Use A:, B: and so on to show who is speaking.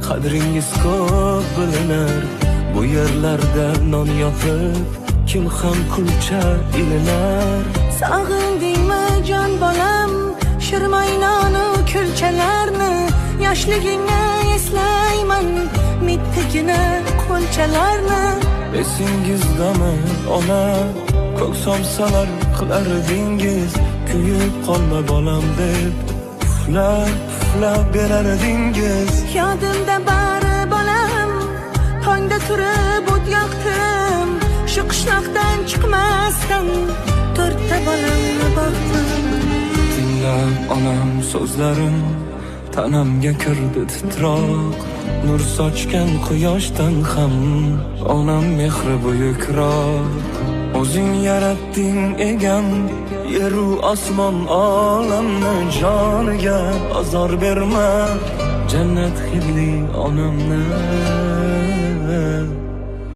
A: Qadringiz ko'p bilinar. Bu yerlarda non yopib, kim ham kulcha ilinar.
B: Sog'indingmi, jon bolam, shirmaynonu kulchalarni? Yoshligingni eslayman, mittigina qo'lchalarni.
A: Esingizdami, ona, ko'k somsalar qilardingiz, kuyib qolma, bolam, deb puflab puflab berardingiz.
B: Yodimda bari, bolam, tongda turib o't yoqdim. Shu qishloqdan chiqmasdan to'rtta bolamni boqdim.
A: Tinglab onam so'zlarim, tanamga kirdi titroq. Nur sochgan quyoshdan ham onam mehri buyukroq. O'zing yaratding, egam, yeru osmon, olamni. Joniga ozor berma jannat hidli onamni.